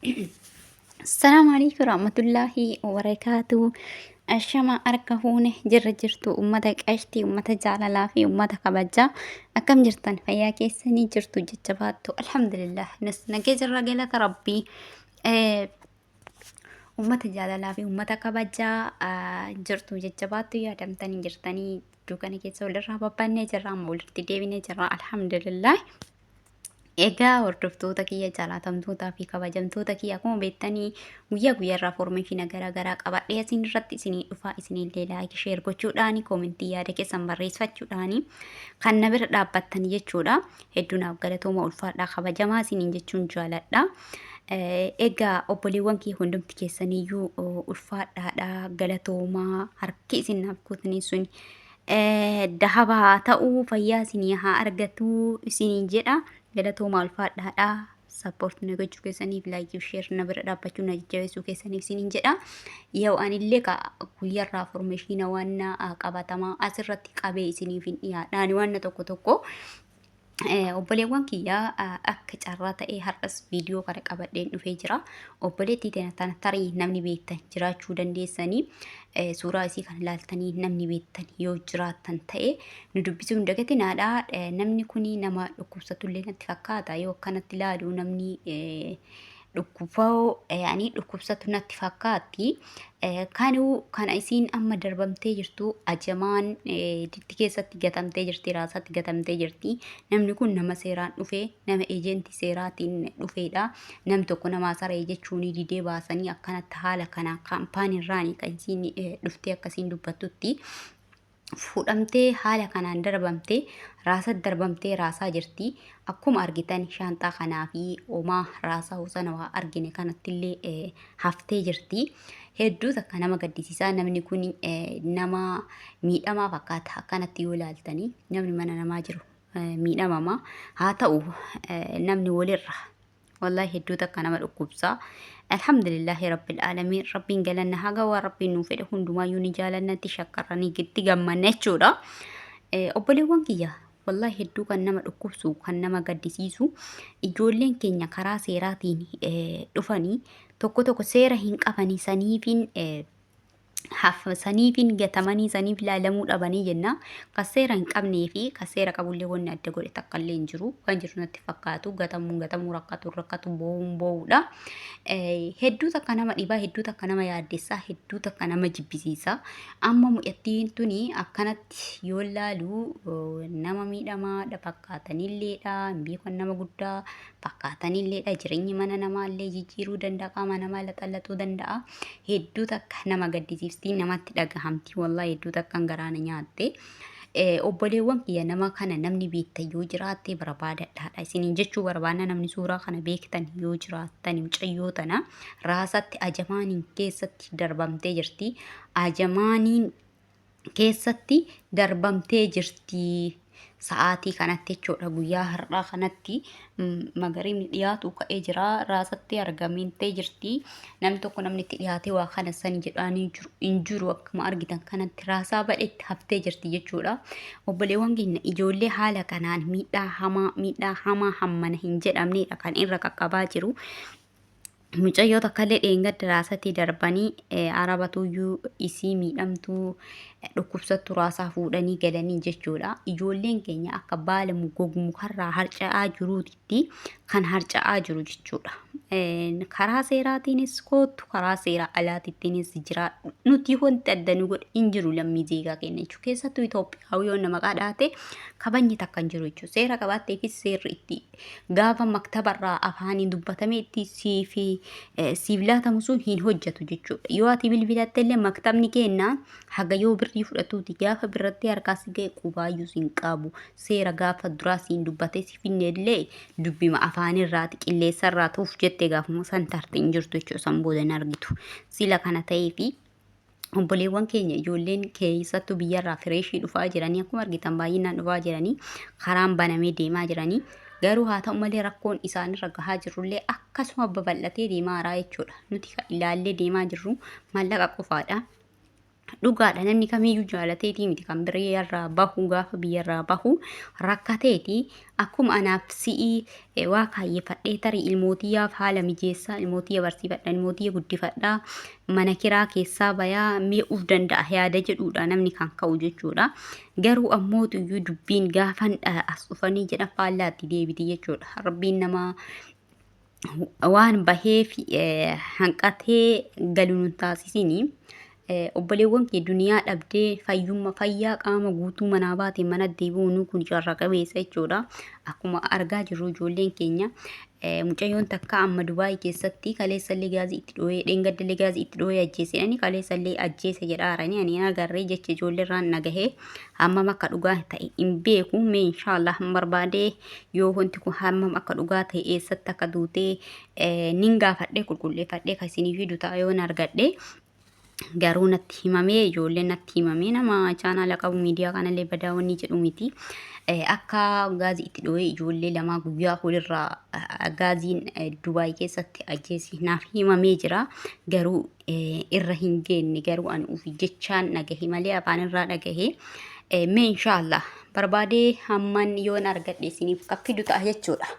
Assalaamu alaikum warahmatullaahi wabarakaatu. Ashama harka fuune jirra jirtu ummata qashtii, ummata jaalalaa fi ummata kabajaa. Akkam jirtan? Fayyaa keessanii jirtu jajjabaattu? Alhamdulillah, nus nagee jirra, galata rabbii. Ummata jaalalaa fi ummata kabajaa jirtu jajjabaattu, yaadamtanii jirtanii jidduu kana keessa walirraa babbannee jirra, amma walitti deebinee jirra, alhamdulillah. Egaa hordoftoota kiyya jaalatamtootaa fi kabajamtoota kiyya, akkuma beektanii guyyaa guyyaa irraa foormeeshina garaa garaa qabadhee isin irratti isinii dhufaa. Isinillee like, share gochuudhaani, koomentii yaada keessan barreeffachuudhaani kan na bira dhaabbattan jechuudha. Hedduu naaf galatooma, ulfaadhaa, kabajamaa isiniin jechuun jaaladha. Egaa obboleewwan kiyya hundumti keessaniyyuu ulfaadhaadha, galatoomaa. Harki isin naaf gootanii sun dahaba haa ta'uu, fayyaa isinii haa argatuu isiniin jedha. Galatoomaa, ulfaadhaadha. Support na gochuu keessaniif, like, share na bira dhaabbachuu, na jajjabeessuu keessaniif isiniin jedha. Yoo anillee ka guyyaarraa formeeshiina waan qabatamaa asirratti qabee isiniif hin dhiyaadhaani waan tokko tokko. Obboleewwan kiyyaa, akka carraa ta'ee har'as viidiyoo kana qabadheen dhufee jira. Obboleettii tana tana tarii namni beektan jiraachuu dandeessanii, suuraa isii kana ilaaltanii namni beektan yoo jiraattan ta'e nu dubbisuu hin dagatinaadha. Namni kun nama dhukkubsatullee natti fakkaata, yoo akkanatti ilaalu namni dhukkuboo yaani dhukkubsatu natti fakkaatti. Kanuu kana isiin amma darbamtee jirtu ajamaan ditti keessatti gatamtee jirti, raasatti gatamtee jirti. Namni kun nama seeraan dhufe, nama ejentii seeraatiin dhufeedha. Nam tokko nama saree jechuun didee baasanii akkanatti haala kana kaampaaniirraani kan isiin dhuftee akkasiin dubbattutti. Fuudhamtee haala kanaan darbamtee raasatti darbamtee raasaa jirti. Akkuma argitan shaanxaa kanaa fi homaa raasaa sana waa argine kanattillee haftee jirti. Hedduu takka nama gaddisiisaa, namni kun nama miidhamaa fakkaata akkanatti yoo ilaaltanii, namni mana namaa jiru miidhamama. Haa ta'u, namni walirra wallahi hedduu takka nama dhukkubsa. Alhamdulillahi rabbil aalamiin, rabbiin galanna haga waan rabbiin nuu fedhe hundumaayyuu ni jaalannatti shakkarranii itti gammanna jechuudha. Obboleewwan kiyya, wallahi hedduu kan nama dhukkubsu, kan nama gaddisiisu, ijoolleen keenya karaa seeraatiin dhufanii tokko tokko seera hin qabanii saniifiin saniifin gatamanii, saniif ilaalamuu dhabanii jenna. Kan seera hin qabnee fi kan seera qabullee wanni adda godhe takka illee hin jiru. Kan jiru natti fakkaatu gatamuun gatamuu, rakkatuun rakkatu, boo'uun boo'uudha. Hedduu takka nama dhibaa, hedduu takka nama yaaddessaa, hedduu takka nama jibbisiisa. Amma mucattiin tuni akkanatti yoo ilaalu nama miidhamaadha fakkaatanilleedha. Hin beekan, nama guddaa fakkaatanilleedha. Jireenyi mana namaallee jijjiiruu danda'a, qaama namaa laxallaxuu danda'a. Hedduu takka nama gaddisiifti, namatti dhagahamti. Wallahi hedduu takkan garaana nyaatte. Obboleewwan kiyya, nama kana namni beektan yoo jiraatte barbaadadhaadha isiniin jechuu barbaadna. Namni suuraa kana beektan yoo jiraattan, mucayyoo tana raasatti ajamaaniin keessatti darbamtee jirti. Ajamaaniin keessatti darbamtee jirti. Sa'aatii kanatti jechuudha, guyyaa har'aa kanatti magariibni dhiyaatu ka'ee jira, raasatti argamtee jirti. Namni tokko namni itti dhiyaatee waa kana san jedhaanii jiru hin jiru. Akkuma argitan kanatti raasaa badhetti haftee jirti jechuudha. Obboleewwan keenya, ijoollee haala kanaan miidhaa hamaa, miidhaa hamaa hammana hin jedhamnedha kan irra qaqqabaa jiru. Mucayyoo takkallee dheengadda raasatti darbanii, arabatuyyuu isii miidhamtuu dhukkubsattu raasaa fuudhanii galanii jechuudha. Ijoolleen keenya akka baala gogu mukarraa harca'aa jiruutitti kan harca'aa jiru jechuudha. Karaa seeraatiinis koottu, karaa seeraa alaatittiinis jiraadhu. Nuti wanti adda nu godhe hin jiru lammii zeegaa keenya jechuudha. Keessattuu Itoophiyaa yoo nama maqaa dhaate kabajni takka hin jiru jechuudha. Seera qabaatteefis seerri itti gaafa maktabarraa afaaniin dubbatamee itti siif siif laatamu sun hin hojjetu jechuudha. Yoo ati bilbilatte illee maktabni kenna haga yoo birrii fudhatuuti, gaafa birratti harkaa si ga'e qubaayyuu siin qabu. Seera gaafa duraa siin dubbatee si finne illee dubbima afaanirraati qilleensarraa tuuf jette gaafuma san tarte hin jirtu jechuudha, san booda hin argitu. Sila kana ta'eefi obboleewwan keenya, ijoolleen keessattuu biyyarraa fireeshii dhufaa jiranii, akkuma argitan baay'inaan dhufaa jiranii, karaan banamee deemaa jiranii, garuu haa ta'u malee rakkoon isaanirra gahaa jirrullee akkasuma babal'atee deemaa jira jechuudha. Nuti kan ilaallee deemaa jirru maallaqa qofaadha. Dhugaadha, namni kamiyyuu jaalateetii miti kan biyyarraa bahu. Gaafa biyyarraa bahu rakkateeti. Akkuma anaaf si'ii waa kaayyeffadhee, tarii ilmootiyyaaf haala mijeessaa, ilmootiyya barsiifadha, ilmootiyya guddifadhaa, mana kiraa keessaa bayaa mi'uuf danda'a yaada jedhuudha namni kan ka'u jechuudha. Garuu ammootuyyuu dubbiin gaafan as dhufanii jedhan faallaatti deebiti jechuudha. Rabbiin nama waan baheef hanqatee galu nun taasisini. Obboleewwan kee duniyaa dhabdee fayyumma fayyaa qaama guutuu manaa baate mana deebi'uun kun carra qabeessa jechuudha. Akkuma argaa jirru ijoolleen keenya, mucayyoon takka amma Dubaayii keessatti kaleessallee gaazii itti dhooyee, dheengaddallee gaazii itti dhooyee ajjeese jedhanii, kaleessallee ajjeese jedhaaranii. Ani hin agarree, jecha ijoolleerraan nagahee, hammam akka dhugaa ta'e hin beeku. Mee inshaallah barbaadee yoo wanti kun hammam akka dhugaa ta'e, eessatti akka duutee nin gaafadhee qulqulleeffadhee kan isinii fidu ta'a yoon argadhe. Garuu natti himamee, ijoolleen natti himamee, nama chaanaala qabu miidiyaa kanallee badaa wanni jedhu miti. Akka gaazii itti dhooyee ijoollee lamaa guyyaa walirraa gaaziin Dubaay keessatti ajjeese naaf himamee jira. Garuu irra hin geenne, garuu ani ofii jechaan dhagahe malee afaan irraa dhagahe. Mee inshaallah barbaadee hamman yoon argadhe isiniif kan fidu ta'a jechuudha.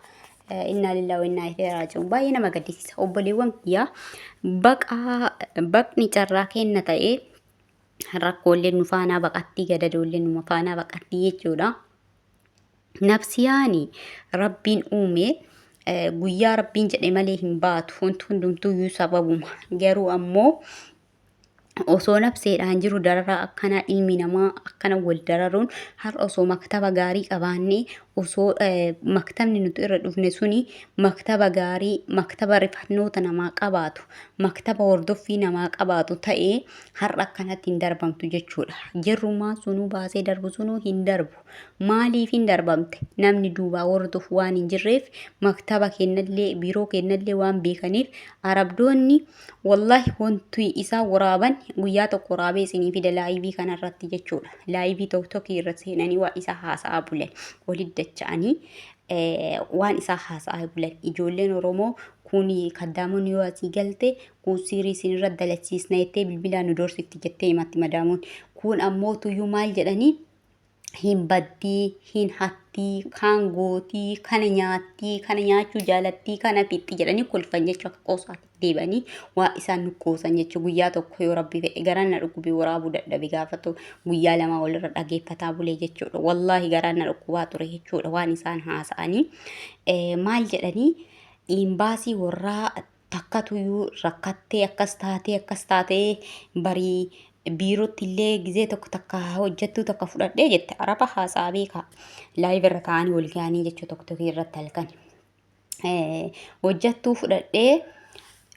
Innaa lillaa wa innaa ilaihi raaji'uun, baay'ee nama gaddisiisa. Obboleewwan kiyyaa, baqaa baqni carraa kenna ta'ee rakkooleen nu faanaa baqattii, gadadoolleen nu faanaa baqattii jechuudha. Nafsiyaani Rabbiin uume guyyaa Rabbiin jedhe malee hin baatu. Wanti hundumtuyyuu sababuma. Garuu ammoo osoo nafseedhaan jiru dararaa akkanaa, ilmi namaa akkana wal dararuun, har'a osoo maktaba gaarii qabaannee, osoo maktabni nuti irra dhufne suni maktaba gaarii, maktaba rifannoota namaa qabaatu, maktaba hordoffii namaa qabaatu ta'ee, har'a akkanatti hin darbamtu jechuudha. Jirrumaa sunuu baasee darbu sunuu hin darbu. Maaliif hin darbamte? Namni duubaa hordofu waan hin jirreef, maktaba kennallee biiroo kennallee waan beekaniif arabdoonni. Wallahi wanti isaan waraaban guyyaa tokko waraabee isinii fida laayivii kanarratti jechuudha. Laayivii tokko irra seenanii waa isaa haasa'aa bulan, walitti dacha'anii waan isaa haasa'aa bulan. Ijoolleen Oromoo kun kaddaamonni yoo asii galte kun siirii isinirra dalachiisna jettee bilbilaan nu doorsifti jettee himatti madaamuun. Kun ammoo tuyyuu maal jedhanii, hin baddii, hin hattii, kaan gootii, kana nyaattii, kana nyaachuu jaalattii, kana fixxi jedhanii kolfan jechuu, akka qoosaatti deebi'anii waa isaan nu qoosan jechuu. Guyyaa tokko yoo Rabbi fedhe, garaan na dhukkubee waraabuu dadhabe, gaafatu guyyaa 2 walirra dhageeffataa bulee jechuudha. Wallaahi garaan na dhukkubaa ture jechuudha waan isaan haasa'anii. Maal jedhanii, imbaasii warraa takkatuyyuu rakkattee akkas taatee akkas taatee, barii biirootti illee gizee tokko takka hojjettuu takka fudhadhee jette. Araba haasaa beekaa, live irra taa'anii wal ga'anii jechuu, tokko tokko irratti halkan hojjettuu fudhadhee,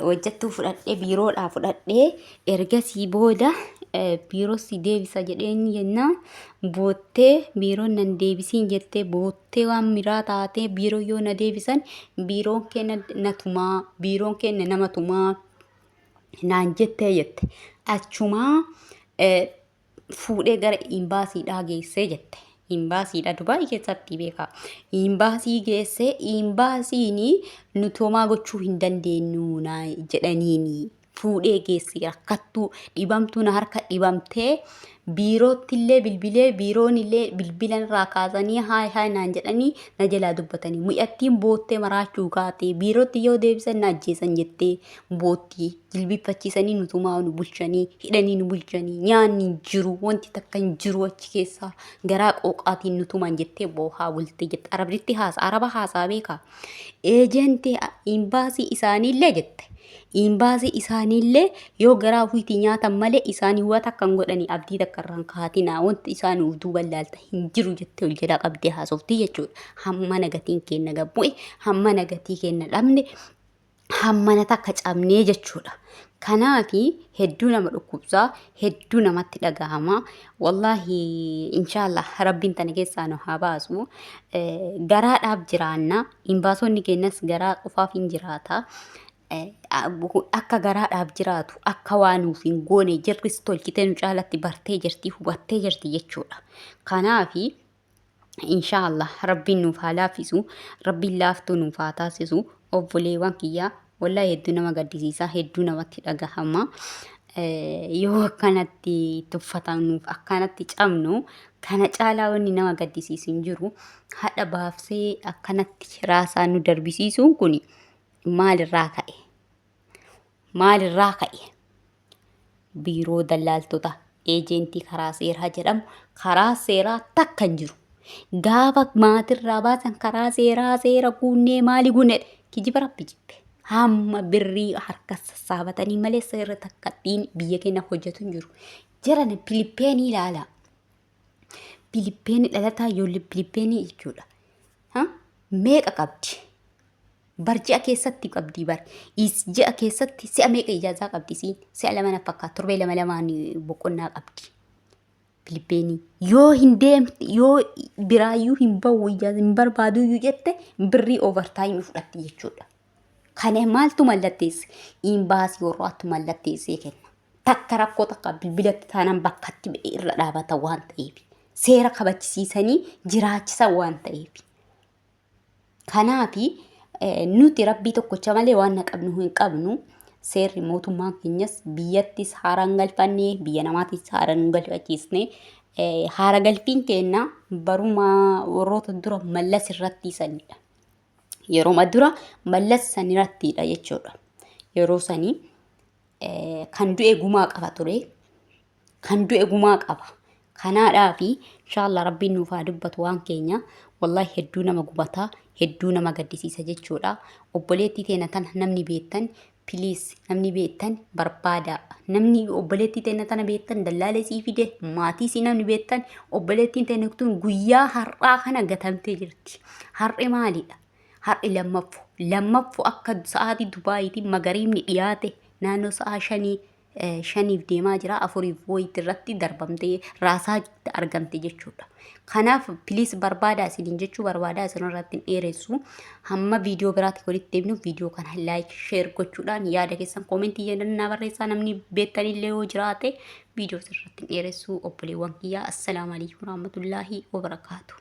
hojjettuu fudhadhee, biiroodhaa fudhadhee, ergasii booda biiroo si deebisa jedheen jennaan boottee, biiroon nan deebisiin jettee boottee, waan miraa taatee, biiroo yoo na deebisan biiroon kenna na tumaa, biiroon kenna nama tumaa naan jettee jette. Achumaa fuudhee gara imbaasiidhaa geessee jette. Imbaasiidha Dubaay keessatti beekaa. Imbaasii geessee, imbaasiin nuti homaa gochuu hin dandeenyu naa jedhaniini. Fuudhee geessi, rakkattuu dhibamtuu na harka dhibamtee, biirootti illee bilbilee, biiroon illee bilbila irraa kaasanii haay haay naan jedhanii na jalaa dubbatanii, mu'attiin boottee maraachuu kaatee, biirootti yoo deebisan na ajjeesan jettee boottii, jilbiiffachiisanii nu tumaa nu bulchanii, hidhanii nu bulchanii, nyaanni hin jiru, wanti takka hin jiru, achi keessaa garaa qooqaatiin nu tuman jettee boohaa bultee jette. Arabditti haasa, araba haasaa beekaa. Eejentii imbaasii isaaniillee jette. Imbaasii isaaniillee yoo garaa ofiitii nyaatan malee isaanii waa takka hin godhanii, abdii takka irraan kaatinaa, wanti isaan of duuban laalta hin jiru jettee ol jalaa qabdee haasoftii jechuudha. Hammana gatiin keenya gad bu'e, hammana gatii keenya dhabne, hammana takka cabnee jechuudha. Kanaafi hedduu nama dhukkubsaa, hedduu namatti dhagahama. Wallaahi inshaallah Rabbiin tana keessaa nu haa baasu. Garaadhaaf jiraanna. Imbaasonni keenyas garaa qofaaf hin jiraata. Akka garaadhaaf jiraatu, akka waa nuuf hin goone jirris tolchitee nu caalatti bartee jirti, hubattee jirti jechuudha. Kanaafi inshaallah Rabbiin nuuf haa laaffisu, Rabbiin laaftuu nuuf haa taasisu. Obboleewwan kiyyaa, wallahi hedduu nama gaddisiisa, hedduu namatti dhagahama. Yoo akkanatti tuffatamnuuf akkanatti cabnu kana caalaa wanni nama gaddisiisu hin jiru. Hadha baafsee akkanatti raasaa nu darbisiisuun kun maalirraa ka'e? Maalirraa ka'e? Biiroo dallaaltota eejeentii karaa seeraa jedhamu karaa seeraa takka hin jiru. Gaafa maatirraa baasan karaa seeraa seera guunnee maali guunnee kijiba rabbi jibbe. Hamma birrii harka sassaabatanii malee seerri takka ittiin biyya keenya hojjetu hin jiru. Jarana Pilippeenii ilaala. Pilippeenii dhalataa ijoollee Pilippeenii jechuudha. Meeqa qabdi? Bar ji'a keessatti qabdii bar. Is ji'a keessatti si'a meeqa ijaazaa qabdi isiin? Si'a lama na fakkaata. Torbee lama lamaan boqonnaa qabdi. Filippeenii. Yoo hin deemte yoo biraayyuu hin bahu ijaaza hin barbaaduyyuu jette birrii overtime fudhatti jechuudha. Kana maaltu mallatteesse? Imbaasii warraattu mallatteessee kenna. Takka rakkoo takka bilbilatti taanaan bakkatti irra dhaabata waan ta'eef. Seera kabachisiisanii jiraachisan waan ta'eef. Kanaafi nuti rabbii tokkocha malee waan na qabnu hin qabnu. Seerri mootummaan keenyas biyyattis haara hin galfanne biyya namaatis haara hin galfachiisne. Haara galfiin keenya baruma warroota dura mallas irratti sanidha. Yeroo dura mallas sanirrattidha jechuudha. Yeroo sanii kan du'e gumaa qaba ture. Kan du'e gumaa qaba. Kanaadhaafi inshallah rabbiin nuuf haa dubbatu waan keenya. Wallahi hedduu nama gubata, hedduu nama gaddisiisa jechuudha. Obboleettii teena tana namni beektan please namni beektan barbaada. Namni obboleettii teena tana beektan dallaalee sii fide maatii sii namni beektan obboleettiin teena tun guyyaa har'aa kana gatamtee jirti. Har'i maalidha? Har'i lammaffo. Lammaffo akka sa'aatii Dubaayitiin magariibni dhiyaate naannoo sa'a shanii shaniif deemaa jira afuriif wayitti irratti darbamtee raasaa argamte jechuudha. Kanaaf piliis barbaadaa isiniin jechuu barbaadaa isin irratti hin dheeressu. Hamma viidiyoo biraatti walitti deebinu viidiyoo kana laayik sheer gochuudhaan yaada keessan koomentii jedhannaa barreessaa namni beektanillee yoo jiraate viidiyoo irratti hin dheeressu obboleewwan kiyyaa assalaamu alaikum warahmatullaahi wabarakaatu.